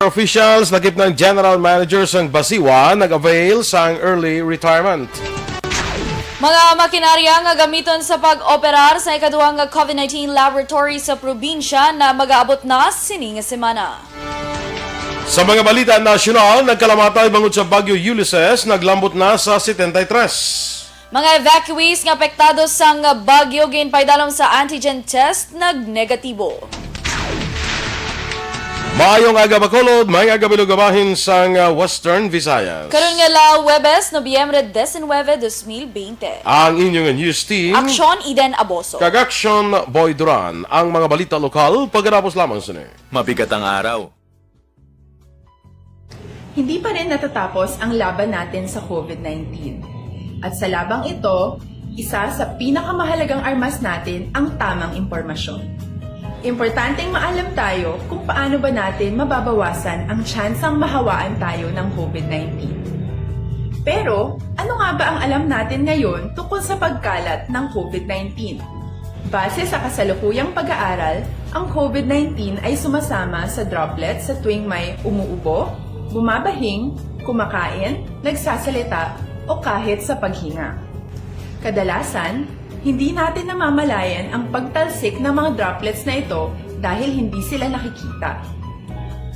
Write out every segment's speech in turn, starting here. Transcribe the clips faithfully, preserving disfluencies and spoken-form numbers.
Officials, lakip ng general manager sang Basiwa, nag-avail sang early retirement. Mga makinarya nga gamiton sa pag-operar sa ikaduha nga COVID nineteen laboratory sa probinsya na magaabot na sini nga semana. Sa mga balita nasyonal, nagkalamatay bangod sa Bagyo Ulysses, naglambot na sa setenta y tres. Mga evacuees nga apektado sang bagyo ginpaidalom sa antigen test, nagnegatibo. Maayong aga, Bacolod, maayong aga, Bilog, bahin sang, ah, Western Visayas. Karon nga la Huwebes, Nobyembre diecinueve, dos mil veinte. Ang inyong news team, Aksyon, Eden Aboso. Kag Aksyon, Boy Duran. Ang mga balita lokal, pagkatapos lamang sini. Mabigat ang araw. Hindi pa rin natatapos ang laban natin sa COVID nineteen. At sa labang ito, isa sa pinakamahalagang armas natin ang tamang impormasyon. Importanteng maalam tayo kung paano ba natin mababawasan ang tsansang mahawaan tayo ng COVID nineteen. Pero, ano nga ba ang alam natin ngayon tungkol sa pagkalat ng COVID nineteen? Base sa kasalukuyang pag-aaral, ang COVID nineteen ay sumasama sa droplets sa tuwing may umuubo, bumabahing, kumakain, nagsasalita, o kahit sa paghinga. Kadalasan, hindi natin namamalayan ang pagtalsik ng mga droplets na ito dahil hindi sila nakikita.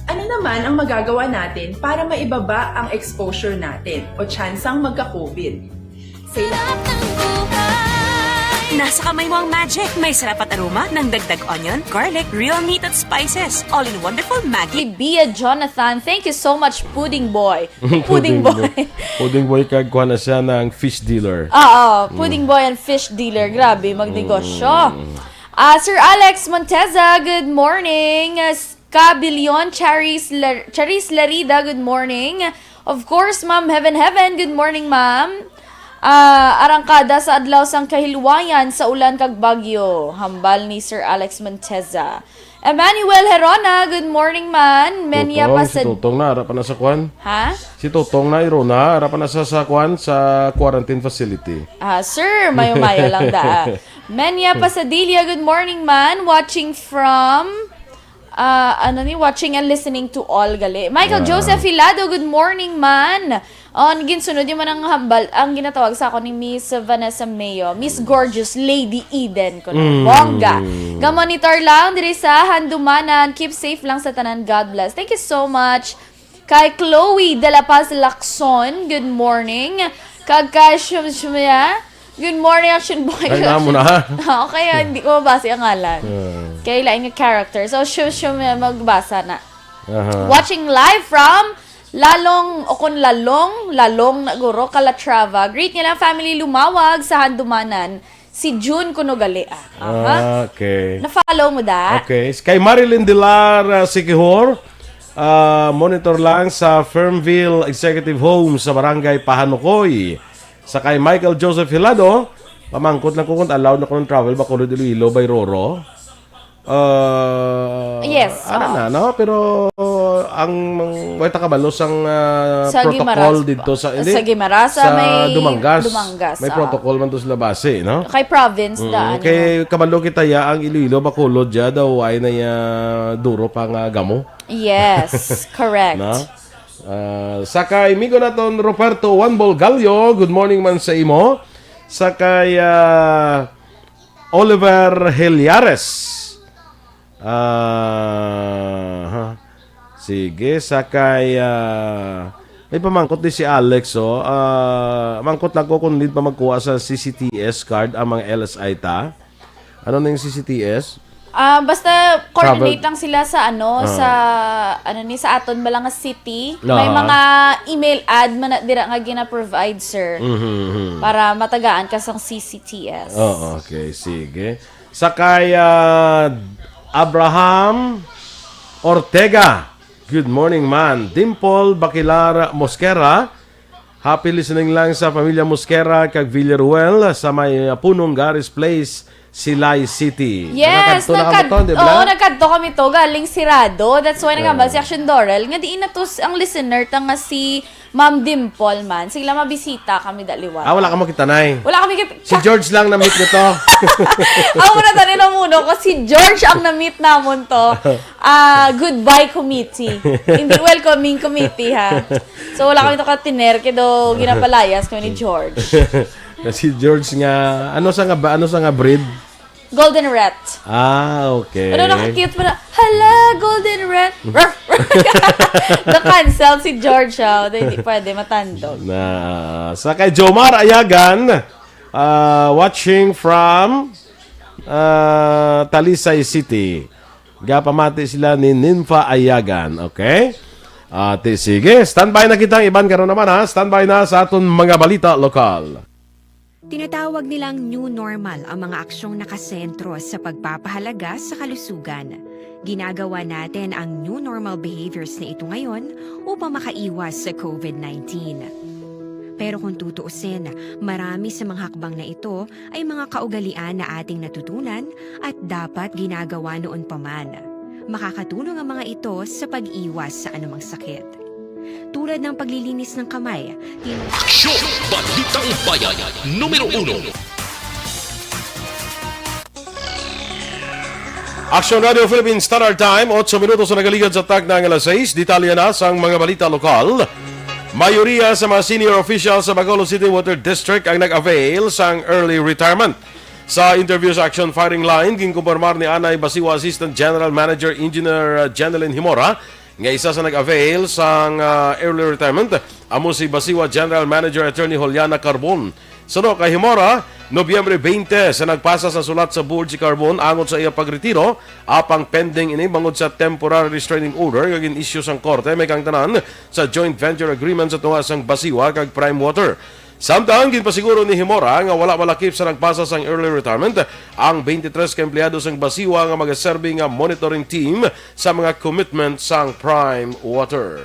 Ano naman ang magagawa natin para maibaba ang exposure natin o tsansang magka-COVID? Sa ila- Sarap ng buhay. Nasa kamay mo ang magic. May sarap at aroma ng dagdag onion, garlic, real meat at spices. All in wonderful Maggi. Bia Jonathan, thank you so much, Pudding Boy. Pudding Boy. Pudding Boy, kag kuha na siya ng fish dealer. Oo, Pudding Boy and fish dealer. Grabe, magnegosyo. Mm. Ah, Sir Alex Monteza, good morning. Ah, s-, Kabilion, Charis Lar-, Charis Larida, good morning. Of course, Ma'am Heaven Heaven, good morning, ma'am. Ah, arangkada sa adlaw sang kahilwayan sa ulan kag bagyo, hambal ni Sir Alex Monteza. Emmanuel Herona, good morning, man. Menya Tutong, si Pasad- Tutong na, ara pa na sa kwan. Ha? Si Tutong na, Herona, ara pa na sa, sa kwan, sa quarantine facility. Ah, sir, mayo-mayo lang da. Menya Pasadilla, good morning, man. Watching from, ah, ano ni, watching and listening to all gali. Michael Ah. Joseph Hilado, good morning, man. On, ginsunod yung man ang hambal, ang ginatawag sa ako ni Miss Vanessa Mayo, Miss Gorgeous Lady Eden ko na. Mm. Bongga. Ga-monitor lang diri sa Handumanan. Keep safe lang sa tanan. God bless. Thank you so much. Kay Chloe de la Paz Lacson, good morning. Kag kay Shum Shumya, good morning, Action Boy. Ay, namo na, ha? Oo, kaya hindi ko mabasa ang ngalan. Ah. Kaya lain nga character. So, Shum Shumya, magbasa na. Aha. Watching live from Lalong, o kon Lalong, Lalong na guro, Calatrava. Greet niya lang family Lumawag sa Handumanan. Si June kuno gali, ah. Aha. Ah, okay. Na-follow mo da? Okay. Kay Marilyn Dilar, ah, Siquijor, ah, monitor lang sa Fernville Executive Home sa Barangay Pahanukoy. Sa kay Michael Joseph Hilado, pamangkot lang ko kung allowed na ko ng travel, Bacolod, Iloilo, by Roro. Ah, Yes, ano oo. na, no? Pero ang, ang way ta kabalo sang, ah, Sa protocol Guimaras, dito sa, hindi, sa Guimaras, sa sa may Dumangas. Dumangas, May oo. protocol man to sila base, no? Kay province Mm, daan, kay no? kabalo kita ya ang Iloilo, Bacolod, ya daw ay na ya duro pa nga gamo. Yes, correct. Na? Ah, sa kay amigo naton Roberto Juan Bolgallo, good morning man sa imo. Sa kay, ah, Oliver Heliares. Ah, ha. Sige, sa kay, ah, may pamangkot di si Alex, oh. Ah, mangkot lang ko kung need pa magkuha sa C C T S card ang mga L S I ta. Ano na yung C C T S? Ah, basta coordinate Travel. lang sila sa ano, Ah. sa, ano ni, sa aton ba lang nga city. May Aha. mga email ad man na dira nga gina-provide, sir, Mhm, mhm. para matagaan ka sang C C T S. Oo, okay, sige. Sa kay, ah, Abraham Ortega. Good morning, man. Dimple Bakilar Mosquera. Happy listening lang sa pamilya Mosquera kag Villaruel sa may, ah, Punong Garis Place, Silay City. Yes, Nakakadto na kamo nagkad-, to, di ba? Oo, nagkadto kami to, galing Sirado. That's why nagambal Oo. si Action Dorel nga diin na to s-, ang listener ta nga si Ma'am Dimple man. Sige lang, mabisita kami daliwat. Ah, wala ka mo kita, Nay. Wala kami kit-, Si George lang na-meet nito. Ako na tani namuno ko, si George ang na-meet namon to. Ah, goodbye committee. Hindi welcoming committee, ha. So, wala kami to katiner, kaya ginapalayas kami ni George. Na si George nga, ano sa nga ba, ano sa nga breed? Golden Ret. Ah, okay. Ano, nakakute pa na, "Hala, Golden Ret." Na-cancel si George, ah. Hindi pwede, matandog. Na, sa kay Jomar Ayagan, ah, watching from, ah, Talisay City. Gapamati sila ni Nympha Ayagan, okay? Ati, sige, standby na kita, iban karon naman, ha. Standby na sa aton mga balita lokal. Tinatawag nilang new normal ang mga aksyong nakasentro sa pagpapahalaga sa kalusugan. Ginagawa natin ang new normal behaviors na ito ngayon upang makaiwas sa COVID nineteen. Pero kung tutuusin, marami sa mga hakbang na ito ay mga kaugalian na ating natutunan at dapat ginagawa noon pa man. Makakatulong ang mga ito sa pag-iwas sa anumang sakit. Tulad ng paglilinis ng kamay, tin- Aksyon! Balitang Bayan, numero uno. Aksyon Radio Philippines Standard Time, otso minutos na nagaligad sa takna nga alas sais. Detalye na sang mga balita lokal. Mayoriya sa mga senior official sa Bacolod City Water District ang nag-avail sang early retirement. Sa interview sa Action Firing Line, ginkumpirmar ni anay Basiwa Assistant General Manager Engineer Jeneline Himora nga isa sa nag-avail sang, ah, early retirement amo si Basiwa General Manager Attorney Juliana Carbon. Suno kay Himora, Nobyembre twenty sa nagpasa sa sulat sa board si Carbon angot sa iya pagretiro, apang pending ini bangod sa temporary restraining order nga gin-issue sang korte may kaangtanan sa joint venture agreement sa tunga sang Basiwa kag Prime Water. Samtang ginpasiguro ni Himora nga wala malakip sa nagpasa sang early retirement ang twenty-three ka empleyado sang Basiwa nga magaserbi nga monitoring team sa mga commitment sang Prime Water.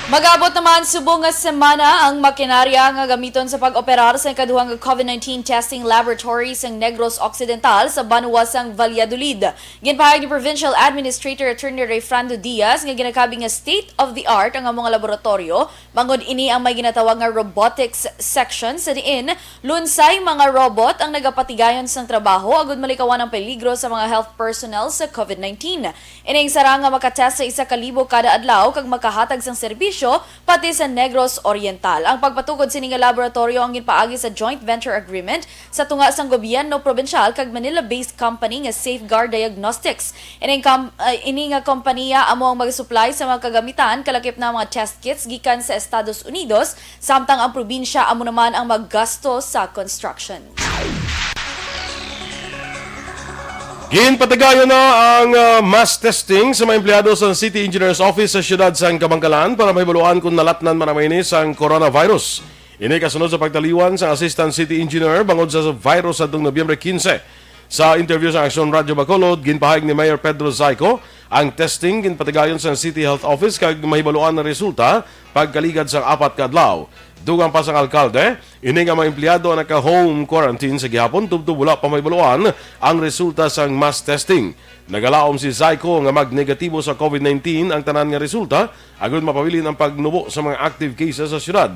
Mag-abot naman subong nga semana ang makinarya nga gamiton sa pag-operar sa ikaduha nga COVID nineteen testing laboratory sang Negros Occidental sa banwa sang Valladolid. Ginpahayag ni Provincial Administrator Attorney Rayfrando Diaz nga ginakabig nga state-of-the-art ang among laboratoryo. Bangod ini ang may ginatawag nga robotics section, sa diin lunsay mga robot ang nagapatigayon sang trabaho agud malikawan ang peligro sa mga health personnel sa COVID nineteen. Ining sara nga makatest sa isa ka libo kada adlaw kag makahatag sang serbisyo pati sa Negros Oriental. Ang pagpatukod sini nga laboratoryo ang ginpaagi sa joint venture agreement sa tunga sang gobyerno probinsyal kag Manila-based company nga Safeguard Diagnostics. Ining kam-, ah, ini nga kompanya amo ang mag-supply sa mga kagamitan, kalakip na mga test kits gikan sa Estados Unidos, samtang ang probinsya amo naman ang maggasto sa construction. Ginpatigayon na ang, ah, mass testing sa mga empleyado sa City Engineers Office sa siyudad sang Kabankalan para mahibaluan kung nalatnan man ang mga ini sang coronavirus. Ini kasunod sa pagtaliwan sang Assistant City Engineer bangod sa virus adtong Nobyembre quince. Sa interview sa Aksyon Radyo Bacolod, ginpahayag ni Mayor Pedro Zaico ang testing ginpatigayon sa City Health Office kag mahibaluan ang resulta pagkaligad sa apat ka adlaw. Dugang pa sang alkalde, ini nga mga empleyado ang naka-home quarantine sa gihapon tubtob wala pa mahibaluan ang resulta sang mass testing. Nagalaom si Zaico nga mag-negatibo sa COVID nineteen ang tanan nga resulta agud mapabilin ang pagnubo sa mga active cases sa syudad.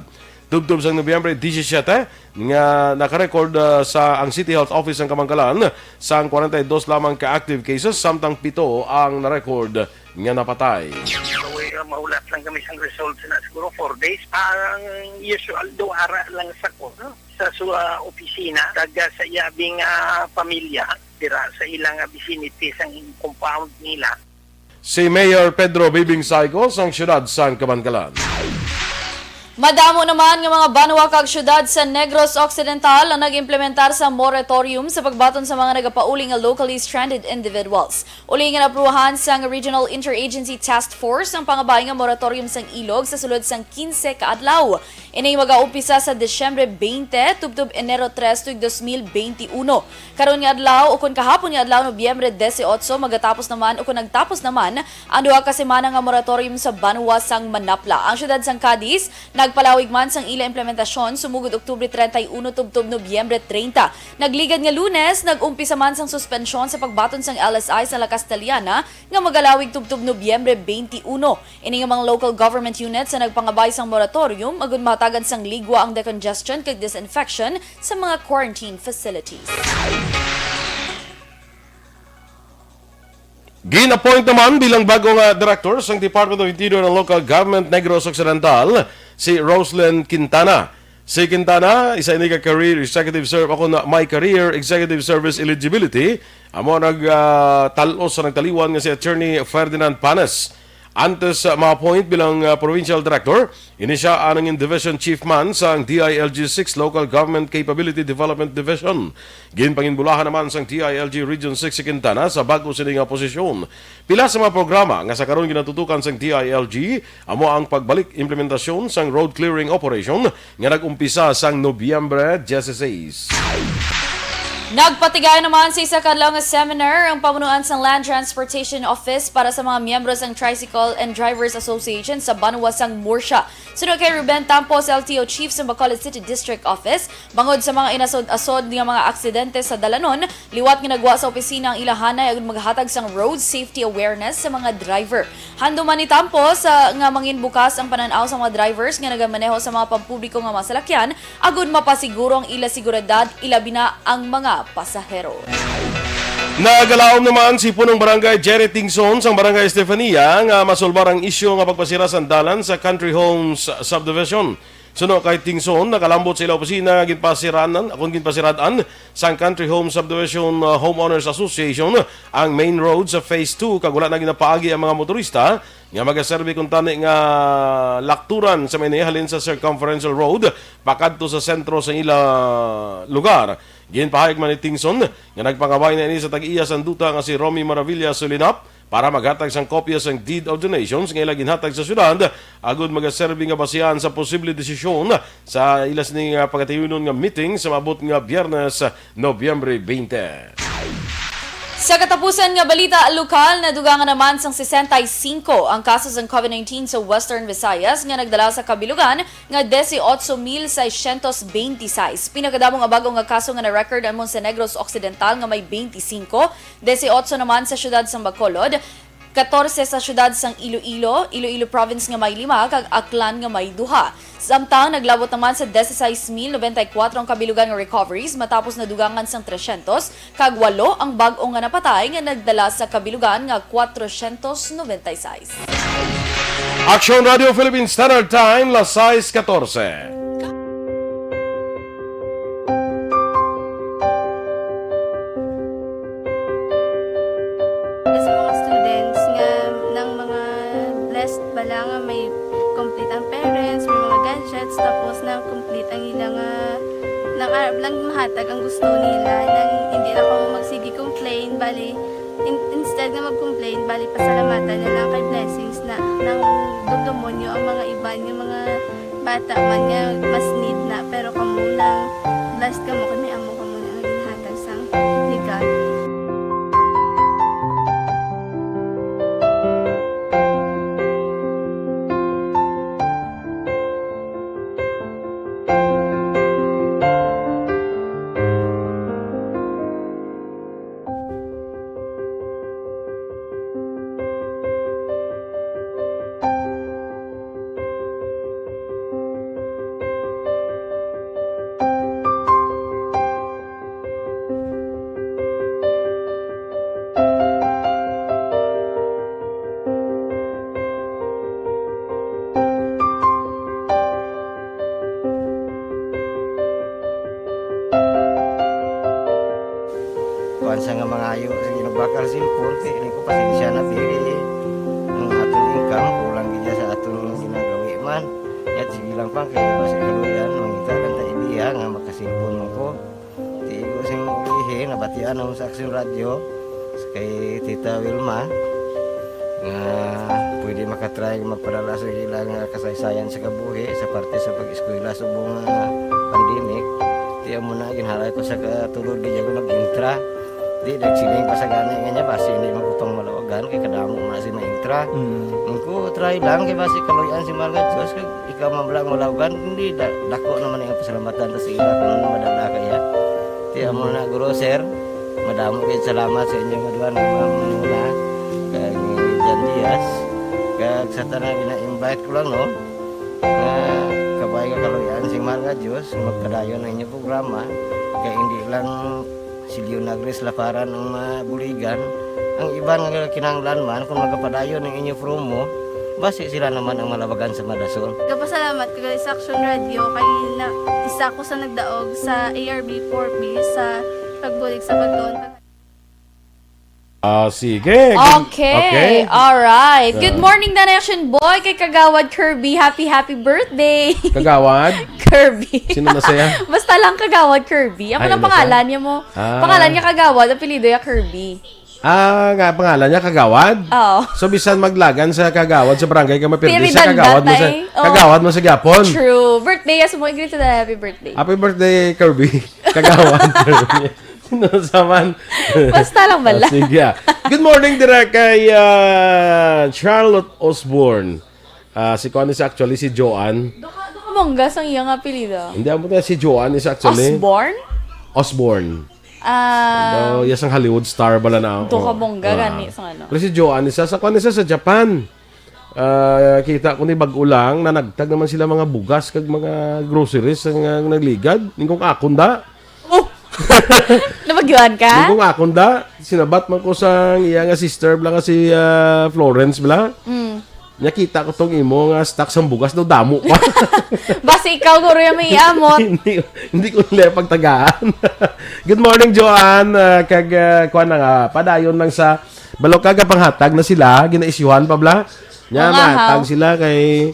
Tubtob sang Nobyembre disisyete nga naka-record, ah, sa ang City Health Office sang Kabankalan sang kwarenta y dos lamang ka active cases, samtang pito ang na-record nga napatay. Mahulat lang kami sang result na siguro four days. Ang usual, duha ra lang sa ko, no? Sa su-, ah, opisina, kag, ah, sa iyabing, ah, pamilya, dira sa ilang, ah, vicinity, sang compound nila. Si Mayor Pedro Bibing Saico sang siyudad sang Kabankalan. Madamo naman nga mga banwa kag syudad sa Negros Occidental ang nag-implementar sa moratorium sa pagbaton sa mga nagapauli nga locally stranded individuals. Uli nga naaprubahan sang Regional Interagency Task Force ang pangabahin nga moratorium sang ilog sa sulod sang quince ka adlaw. Ini magaumpisa sa Disyembre twenty tubtob Enero tres tuig dos mil benti uno. Karon nga adlaw, ukon kahapon nga adlaw, Nobyembre dieciocho, magatapos naman ukon nagtapos naman ang duha ka semana nga moratorium sa banwa sang Manapla. Ang siyudad sang Cadiz nag- Palawig man sang ila implementasyon sumugod Oktubre treinta y uno tubtob Nobyembre treinta. Nagligad nga Lunes, nag-umpisa man sang suspensyon sa pagbaton sang L S I sa La Castellana nga magalawig tubtob Nobyembre twenty-one. Ini nga mga local government units ang nagpangabay sang moratorium agud mahatagan sang ligwa ang decongestion kag disinfection sa mga quarantine facilities. Gin-appoint naman bilang bago nga director sang Department of Interior and Local Government Negros Occidental si Roslyn Quintana. Si Quintana, isa ini ka career executive serv-, ako na may career executive service eligibility, amo nag, ah, tal-os sa nagtaliwan nga si Attorney Ferdinand Panes. Antes, ah, ma-appoint bilang, ah, provincial director, ini sia ang nangin division chief man sang D I L G six Local Government Capability Development Division. Ginpanginbulahan naman sang D I L G Region six si Quintana sa bag-o sini nga posisyon. Pila sa mga programa nga sa karon ginatutukan sang D I L G amo ang pagbalik implementasyon sang road clearing operation nga nag-umpisa sang Nobyembre dieciséis. Nagpatigaya naman sa isa ka adlaw nga seminar ang pamunuan sang Land Transportation Office para sa mga miyembro sang Tricycle and Drivers Association sa banwa sang Murcia. Suno kay Ruben Tampos, L T O Chief sa Bacolod City District Office, bangod sa mga inasod-asod nga mga aksidente sa dalanon, liwat nga nagwa sa opisina ang ila hanay agud maghatag sang road safety awareness sa mga driver. Handom man ni Tampos, ah, nga mangin bukas ang panan-aw sa mga drivers nga nagamaneho sa mga pampubliko nga mga salakyan agud mapasiguro ang ila seguridad, ilabi na ang mga pasahero. Nagalaom naman si Punong Barangay Jerry Tingson sang Barangay Estefania nga masulbar ang isyu nga pagpasira sang dalan sa Country Homes Subdivision. Suno kay Tingson, nakalambot sa ila opisina nga ginpasiranan, akon ginpasirad-an sang Country Home Subdivision, uh, Homeowners Association ang main road sa Phase two, kag wala na ginapaagi ang mga motorista nga magaserbi kuntani nga lakturan sa may halin sa Circumferential Road pakadto sa sentro sa ila lugar. Ginpahayag man ni Tingson nga nagpangabay na ini sa tag-iya sang duta nga si Romy Maravilla Sulinap para maghatag sang kopya sang deed of donations nga ila ginhatag sa syudad agud magaserbi nga basihan sa posible desisyon sa ila sini nga pagkatiyunon nga meeting sa maabot nga Biyernes, Nobyembre twenty. Sa katapusan nga balita lokal, nadugangan naman sang sesenta y cinco ang kaso sang COVID nineteen sa Western Visayas nga nagdala sa kabilugan nga dieciocho mil seiscientos veintiseis. Pinakadamo nga bag-o nga kaso nga na-record amo sa Negros Occidental nga may veinticinco, dieciocho naman sa siyudad sang Bacolod, catorce sa siyudad sang Iloilo, Iloilo Province nga may lima, kag Aklan nga may duha. Samtang naglabot naman sa dieciséis mil noventa y cuatro ang kabilugan nga recoveries matapos nadugangan sang trescientos kag walo ang bag-o nga napatay nga nagdala sa kabilugan nga cuatrocientos noventa y seis. Aksyon Radio Philippine Standard Time, las sais catorce. Sa mga students nga nang mga blessed bala nga may complete ang parents, may mga gadgets, tapos nang complete ang ila nga nang arab lang mahatag ang gusto nila, nang hindi na ko magsige complain, bali, in- instead nga mag-complain, bali, pasalamatan na lang kay blessings na nang dumdumonyo ang mga iban nga mga bata man nga mas need na, pero kamo lang, blessed kamo kay may amo kamo na nga ginhatag sang ni God. Kuwan sa nga mangayo, sige, nagbakal cellphone, kay ini ko, pasensya na, diri, eh. Ang aton income, kulang gid sa aton ginagawi man. Yat, sige lang pa, kay basi kaluyan, mangita lang ta idea nga maka-cellphone man ko. Tigo sing ulihi, nabatian namo sa Aksyon Radyo, kay Tita Wilma, nga pwede makatry magpadala sa ila nga kasaysayan sa kabuhi sa parte sa pag-eskwela subong nga pandemic. Ti amo na, ginhalay ko sa katulod, di ako nag-intra. Di, nagsiling pa sa gani nga niya, basi hindi magkupang malawagan, kay kadamo man si maintra. Mm. Nung ko, try lang, kay basi kaluyan si Mahal nga Diyos, kag Ka mabla mulawagan, hindi da, dako naman ang pasalamatan ta sa ila kung ano madala kaya. Ti amo na, guro, sir, madamo kay salamat sa inyo nga duha nga mga manuna, kag ni Jan Diaz, kag sa tanan gina-invite ko lang, no, nga kabay nga kaluy-an sing mahal nga Dios nga magpadayon ang inyong programa, kay hindi lang si Leonagris Laparan ang mabuligan, ang iban nga kinahanglan man kung magapadayon ang inyo promo, basi sila naman ang malabagan sa madason. Nagapasalamat ko gali sa Action Radio kay na, isa ko sa nagdaog sa A R B four B sa pagbulig sa pagtuon. Ah, sige. Good- Okay. Okay. All right. Good Ah. morning, Direction Boy, kay Kagawad Kirby. Happy, happy birthday. Kagawad? Kirby. Sino na siya? Basta lang Kagawad Kirby. Amo Ay, lang ano siya? pangalan niya mo. Ah. Pangalan niya Kagawad, apelyido niya Kirby. Ah, nga pangalan niya Kagawad? Oo. So, bisan maglagan sa Kagawad sa barangay ka mapirdi siya, Redundant Kagawad mo na sa, eh. Oo. Kagawad mo sa gyapon. True. Birthday, yes mo, i-greet na happy birthday. Happy birthday, Kirby. Kagawad, Kirby. Sino sa man? Basta lang bala. Ah, sige, ah. Good morning, dira kay, ah, Charlotte Osborne. Ah, si kuan is actually si Joanne. Duka, duka mongga sang iya nga apelyido. Hindi, amo na si Joanne is actually Osborne? Osborne. Ah. Daw, iya sang Hollywood star bala na. Duka Oo. mongga Ah. gani sang ano. Pero si Joanne isa sa kuan isa sa Japan. Ah, kita ko ni bag-o lang, nanagtag naman sila mga bugas kag mga groceries nga nagligad. Ning kung akon da. Oh! Nabagyuan ka? Ning kung akon da, sinabat man ko sang iya nga sister bala nga si, ah, Florence bala. Mm. Nya kita ko tong imo nga stock sang bugas daw damo pa. Basi ikaw, guro, yung may iamot. Hindi, hindi ko nila pagtagaan. Good morning, Joanne. Ah, kag, ah, kuwan na nga, padayon lang sa balo ka, gapanghatag na sila, ginaisyuhan pa bala. Nya, Oo nga, mahatag haw. sila kay,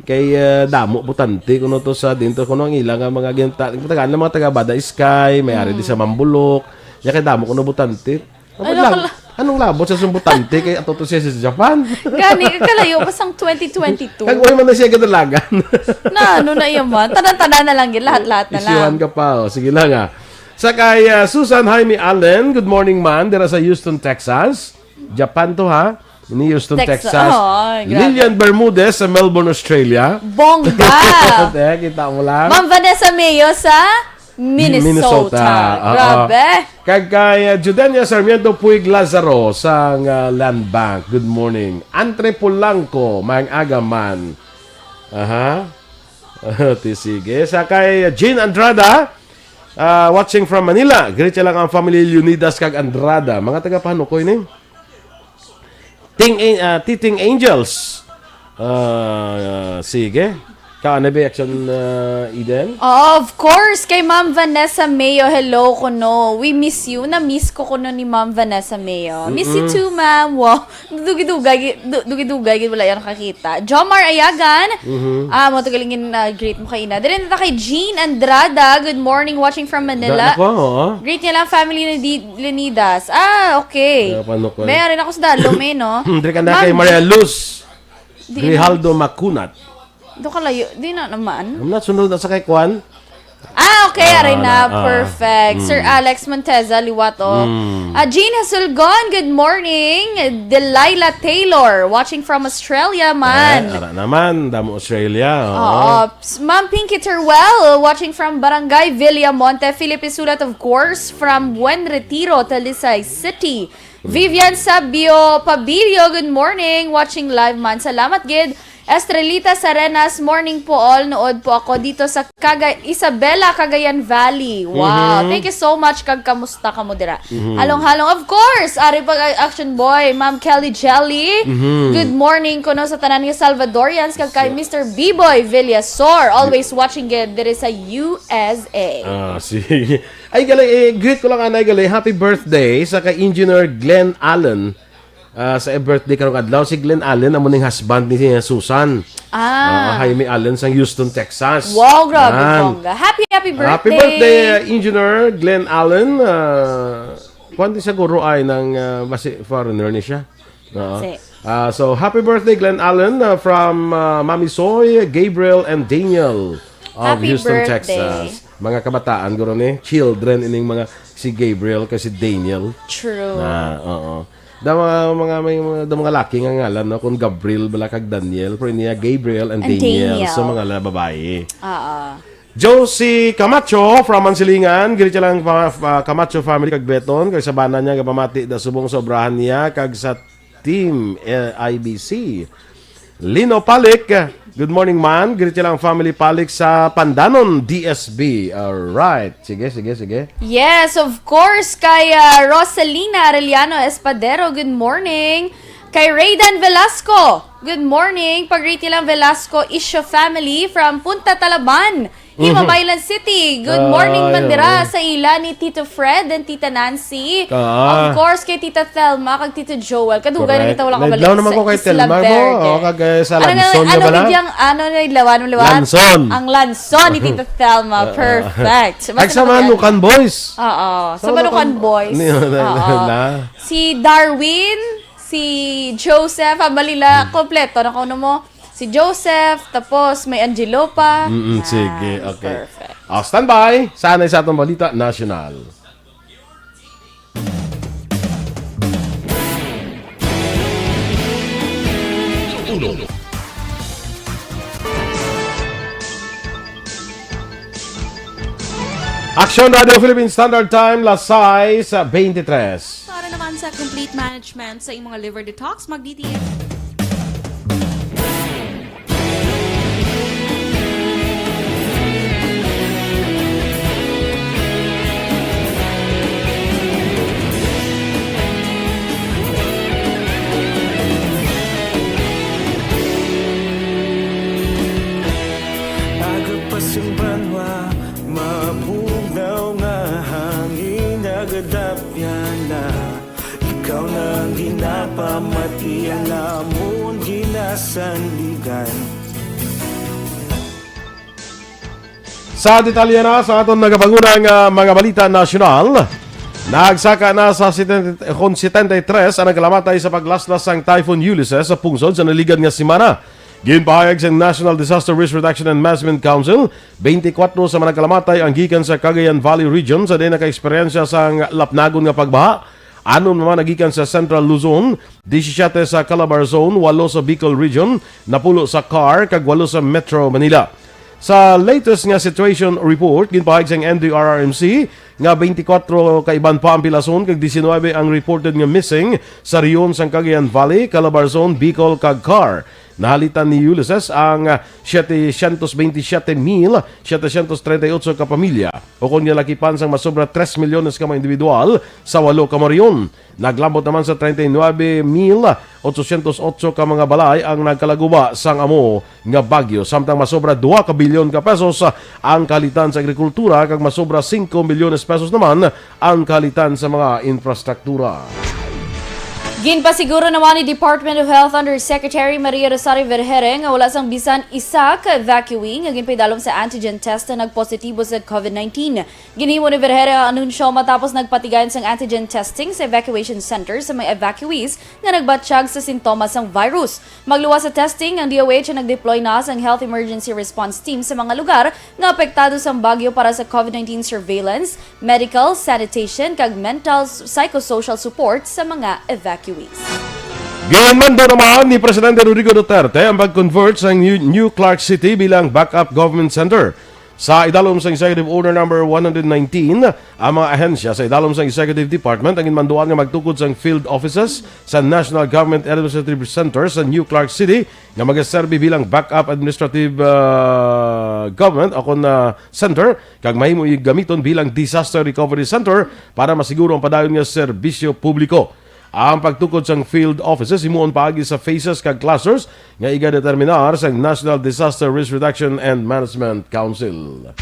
kay, ah, damo butante kuno to sa dinto kuno ang ila nga mga ginta-, tagaan ng mga taga Bada Sky, may ari di sa Mambulok. Nya kay damo kuno butante. Ano Ano lang, kala- anong labot sa sumbutante kay ato to siya sa Japan? Gani, kalayo pa sang twenty twenty-two. Kag uy man na siya gadalagan. Na, ano na iya man? Tanan-tanan na lang gid, lahat-lahat na lang. Isyuhan ka pa, oh. Sige lang, ah. Sa kay, ah, Susan Jaime Allen, good morning, man. Dira sa Houston, Texas. Japan to, ha? Ini Houston, Texas. Texas. Oh, ay, grabe. Lilian Bermudez sa Melbourne, Australia. Bongga! Eh, kita mo lang. Ma'am Vanessa Mayo sa Minnesota. Minnesota. Oo. Grabe. Kag kay, uh, Judenia Sarmiento Puig Lazaro sang, uh, Land Bank. Good morning. Antre Polanco, maayong aga man. Aha. Ti sige. Sa kay Jean Andrada, uh, watching from Manila. Greet siya lang ang family Leonidas kag Andrada. Mga taga Panukoy ni. Ting, ah, Titing Angels. Ah, sige. Ka, ano ba action, ah, Eden? Of course, kay Ma'am Vanessa Mayo. Hello, kuno. We miss you. Na-miss ko kuno ni Ma'am Vanessa Mayo. Miss you Mm-mm. too, ma'am. Wow. Dugay-dugay, gi-, du-, dugay-dugay, gid wala yan nakakita. Jomar Ayagan. Mhm. Ah, mo to galing gin, ah, greet mo kaina. Dili na ta kay Jean Andrada. Good morning, watching from Manila. Da-, nako, oo. Greet niya lang family ni Di-, Leonidas. Ah, okay. Kaya paano ko? May ari na ko sa Dalom eh, no? Diri ka na Ma'am kay Maria Luz Di- Grijaldo Macunat. Do kalayo. Di na naman. Ang nasunod na sa kay Kwan? Ah, okay. Ah, ari na. na, ah. Perfect. Sir Mm. Alex Monteza, liwat, oh. Mm. Ah, Jean Hasulgon, good morning. Delilah Taylor, watching from Australia, man. Eh, ara naman. Damo Australia. Oo. Oo. S-, Ma'am Pinky Teruel, watching from Barangay Villamonte, Philippine Sulat, of course, from Buen Retiro, Talisay City. Vivian Sabio Pabilio, good morning. Watching live man. Salamat gid. Estrelita Sarenas, morning po all. Nuod po ako dito sa Caga-, Isabela, Cagayan Valley. Wow. Mhm. Thank you so much. Kag kamusta kamo dira? Mhm. Halong-halong. Of course, ari pag Action Boy, Ma'am Kelly Jelly. Mhm. Good morning kuno sa tanan nga Salvadorians kag kay Mister B-Boy Villasor. Always watching gid diri sa U S A. Ah, sige. Ay, gali, eh, greet ko lang, anay, gali. Happy birthday sa kay Engineer Glenn Allen. Ah, sa birthday karong adlaw, si Glenn Allen, amo ning husband ni Susan. Ah. Ah, Jaime Allen sang Houston, Texas. Wow, grabe, Yan. bongga. Happy, happy Happy birthday. birthday, uh, Engineer Glenn Allen. Ah, kwan di siguro ay nang, ah, basi foreigner ni siya. Oo. Si- Ah, so, happy birthday, Glenn Allen, ah, from, ah, Mami Soy, Gabriel, and Daniel of Happy Houston, birthday. Texas. Mga kabataan, guro ni, children, ining mga si Gabriel kag si Daniel. True. Na, oo. Da mga, mga, may mga, da mga laki nga ngalan, no? Kung Gabriel bala kag Daniel, pero niya Gabriel and And Daniel. Daniel. So, mga la-, babae. Oo. Josie Camacho from Mansilingan, greet siya lang pa, pa, Camacho family kag Beton, kag sa bana niya nga pamati da subong sa obrahan niya, kag sa team, eh, I B C. Lino Palik, good morning man, greet siya lang family Palik sa Pandanon, D S B. Alright, sige, sige, sige. Yes, of course, kay ah, Rosalina Arellano Espadero, good morning. Kay Raydan Velasco, good morning. Pag-greet lang Velasco Isyo family from Punta Talaban, Himabaylan City. Good morning, Ay, Mandira, oo. Sa ila ni Tito Fred and Tita Nancy. Ah. Of course, kay Tita Thelma, kag Tito Joel. Kadugay na Correct. kita wala kabalik Naidlaw naman sa ko kay Isla Thelma, no? Verde. Oo, kag, eh, sa Ano nga, Lanson nga ano bala? Gid yang, ano na idlawan, Luan? Lanson. Ang Lanson ni Tita Thelma. Perfect. Kag sa Manukan Boys. Oo. Sa Sa Manukan Manukan- Boys. Ni-, na, Oo. na. Si Darwin, si Joseph, ah, bali la, kompleto na kuno mo. Si Joseph, tapos may Angelo pa. Mm, Yan, sige, okay. Perfect. Ah, standby. Sanay sa atong balita nasyonal. Action Radio Philippine Standard Time, las sais veintitrés. Para naman sa complete management sa imong liver detox, mag-D T F. Aga pa sing banwa, mabugnaw nga hangin, nagadapyan na. Ikaw na ang ginapamati, ang amon ginasandigan. Sa detalye na sa aton nagapanguna nga mga balita nasyonal, nagsaka na sa setenta, kon setenta y tres ang nagkalamatay sa paglaslas sang Typhoon Ulysses sa pungsod sa naligan nga semana. Ginpahayag sang National Disaster Risk Reduction and Management Council, twenty-four sa mga nagkalamatay ang gikan sa Cagayan Valley Region sa diin nakaeksperyensya sang lapnagon nga pagbaha. Anom naman nagikan sa Central Luzon, disisiete sa Calabarzon, walo sa Bicol Region, napulo sa CAR, kag walo sa Metro Manila. Sa latest nga situation report, ginpahayag sang N D R R M C nga twenty-four ka iban pa ang pilason kag diecinuebe ang reported nga missing sa rehiyon sang Cagayan Valley, Calabarzon, Bicol, kag CAR. Nahalitan ni Ulysses ang, ah, setecientos veintisiete mil setecientos treinta y ocho ka pamilya, ukon nga lakipan sang masobra tres milyones ka mga individual sa walo ka mga rehiyon. Naglambot naman sa treinta y nuebe mil ochocientos ocho ka mga balay ang nagkalaguba sang amo nga bagyo, samtang masobra dua ka bilyon ka pesos ang kahalitan sa agrikultura kag masobra singko milyones pesos naman ang kahalitan sa mga infrastruktura. Ginpasiguro naman ni Department of Health Undersecretary Maria Rosario Vergere nga wala sang bisan isa ka evacuee nga ginpaidalom sa antigen test na nagpositibo sa COVID nineteen. Ginhimo ni Vergere ang anunsyo matapos nagpatigayon sang antigen testing sa evacuation center sa mga evacuees nga nagbatyag sa sintomas sang virus. Magluwas sa testing, ang D O H nag-deploy na sang Health Emergency Response Team sa mga lugar nga apektado sang bagyo para sa COVID nineteen surveillance, medical, sanitation, kag mental s-, psychosocial support sa mga evacuees. Ginmando naman ni Presidente Rodrigo Duterte ang pag-convert sa New, New Clark City bilang backup government center. Sa idalom sa Executive Order Number one hundred nineteen, ang mga ahensya sa idalom sa Executive Department ang ginmanduan nga magtukod sang field offices sa National Government Administrative Center sa New Clark City nga magaserbi bilang backup administrative, ah, government o kon, ah, center kag mahimo gamiton bilang disaster recovery center para masiguro ang padayon nga serbisyo publiko. Ang pagtukod sang field offices himuon paagi sa phases kag clusters nga igadeterminar sa National Disaster Risk Reduction and Management Council.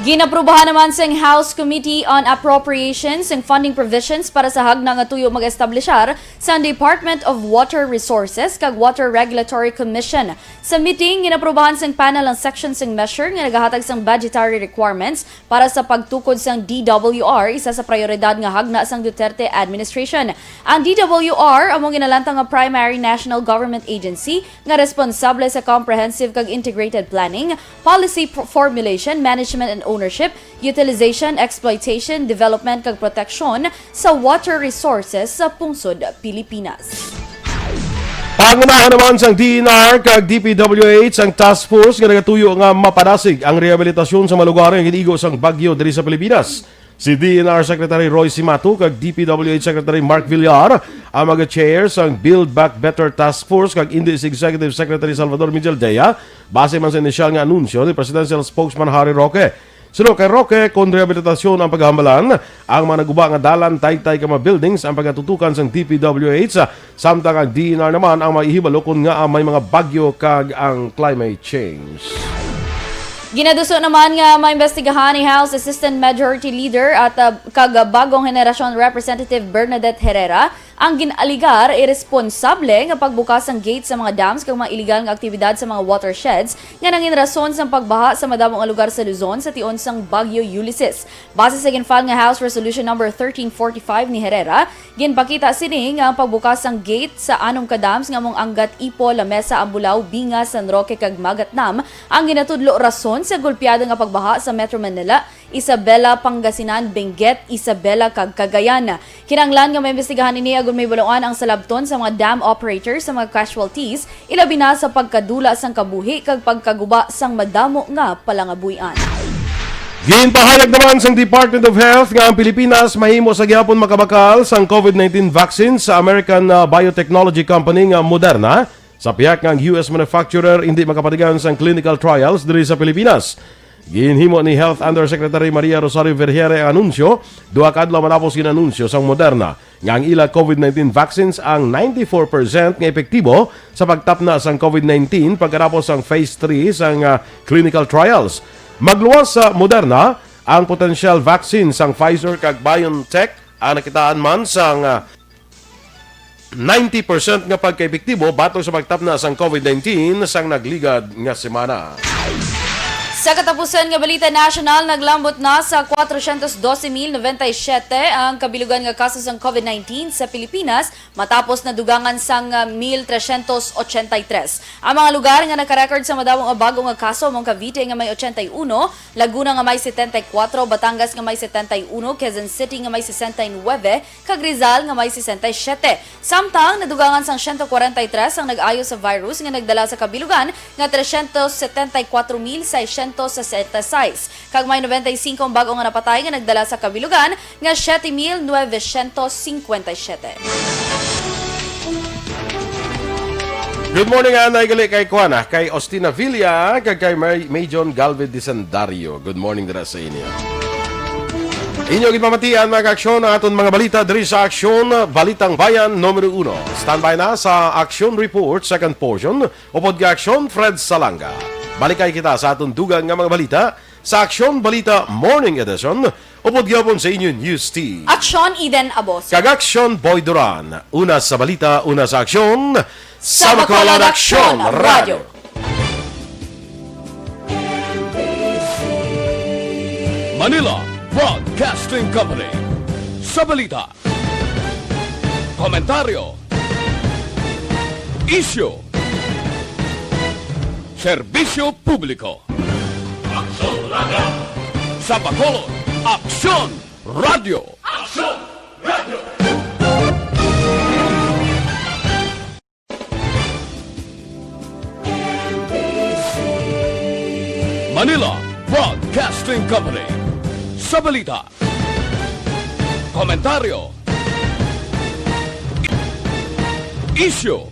Ginaprubahan naman sang House Committee on Appropriations ang funding provisions para sa hagna nga tuyo mag-establishar sa Department of Water Resources kag Water Regulatory Commission. Sa meeting, ginaprubahan sang panel ang section sang measure nga nagahatag sang budgetary requirements para sa pagtukod sang D W R, isa sa prioridad nga hagna sang Duterte administration. Ang D W R amo ginalantang nga primary national government agency nga responsable sa comprehensive kag integrated planning, policy pro-, formulation, management, and ownership, utilization, exploitation, development kag proteksyon sa water resources sa pungsod Pilipinas. Pangunahan naman sang D N R kag D P W H ang task force nga nagatuyo nga mapadasig ang rehabilitasyon sa mga lugar nga gin-igo sang bagyo diri sa Pilipinas. Si D N R Secretary Roy Cimatu kag D P W H Secretary Mark Villar ang mga chair sang Build Back Better Task Force, kag indi si Executive Secretary Salvador Miguel Dea, base man sa inisyal nga anunsyo ni Presidential Spokesman Harry Roque. Suno kay Roque, kon rehabilitasyon ang paghambalan, ang mga naguba nga dalan, taytay ka mga buildings ang pagatutukan sang D P W H, samtang ang D N R naman ang maihibalo kon ngaa may mga bagyo kag ang climate change. Ginaduso naman nga maimbestigahan ni House Assistant Majority Leader at, ah, kag bagong henerasyon Representative Bernadette Herrera ang gin-aligar iresponsable nga pagbukas sang gate sa mga dams kag mga iligal nga aktibidad sa mga watersheds nga nangin rason sang pagbaha sa madamo nga lugar sa Luzon sa tion sang Bagyo Ulysses. Base sa gin-file nga House Resolution Number thirteen forty-five ni Herrera, ginpakita sini nga ang pagbukas sang gate sa anom ka dams nga amo ang Angat, Ipo, Lamesa, Ambulao, Binga, San Roque, kag Magat Dam ang ginatudlo rason sa gulpiada nga pagbaha sa Metro Manila, Isabela, Pangasinan, Benguet, Isabela, kag Cagayan. Kinahanglan nga maimbestigahan ini agud mahibaluan ang salabton sa mga dam operators sa mga casualties, ilabi na sa pagkadula sang kabuhi kag pagkaguba sang madamo nga palangabuy-an. Ginpahayag naman sang Department of Health nga ang Pilipinas mahimo sa gihapon makabakal sang COVID nineteen vaccine sa American, ah, biotechnology company nga Moderna, sa pihak nga ang U S manufacturer indi makapatigan sang clinical trials diri sa Pilipinas. Ginhimo ni Health Undersecretary Maria Rosario Vergeire ang anunsyo duha ka adlaw matapos gin-anunsyo sang Moderna nga ang ila COVID nineteen vaccines ang ninety-four percent nga epektibo sa pagtapna sang COVID nineteen pagkatapos sang phase three sang, ah, clinical trials. Magluwas sa Moderna, ang potensyal vaccine sang Pfizer kag BioNTech ang nakitaan man sang, ah, ninety percent nga pagkaepektibo batok sa pagtapna sang COVID nineteen sang nagligad nga semana. Sa katapusan nga balita nasyonal, naglambot na sa kwatrocientos doce mil noventa y siete ang kabilugan nga kaso sang COVID nineteen sa Pilipinas, matapos nadugangan sang, ah, mil trescientos ochenta y tres. Ang mga lugar nga nakarecord sa madamo nga bag-o nga kaso amo ang Cavite nga may ochenta y uno, Laguna nga may setenta y kuwatro, Batangas nga may setenta y uno, Quezon City nga may sesenta y nuwebe, kag Rizal nga may sesenta y siyete. Samtang nadugangan sang siyento kwarenta y tres ang nag-ayo sa virus nga nagdala sa kabilugan nga trescientos setenta y kuwatro mil seiscientos sesenta y seis, kag may nobenta y singko ang bag-o nga napatay nga nagdala sa kabilugan nga siyete mil novecientos singkwenta y siyete. Good morning, anay gali kay kuan, ah, kay Ostina Villa, kag kay May, May John Galvez Disendario. Good morning dira sa inyo. Inyo ginpamatian, mga kaaksyon, ang aton mga balita diri sa Aksyon Balitang Bayan numero uno. Standby na sa Aksyon Report, second portion, upod kay Aksyon Fred Salanga. Balikay kita sa aton dugang nga mga balita sa Aksyon Balita Morning Edition, upod gyapon sa inyo News Team. Aksyon Eden Aboso. Kag Aksyon Boy Duran. Una sa balita, una sa aksyon. Sa Bacolod Aksyon Radyo. Manila Broadcasting Company. Sa balita, komentaryo, isyu, serbisyo publiko. Aksyon Radyo. Sa Bacolod, Aksyon Radyo. Aksyon Radyo. Manila Broadcasting Company. Sa balita, komentaryo, isyu,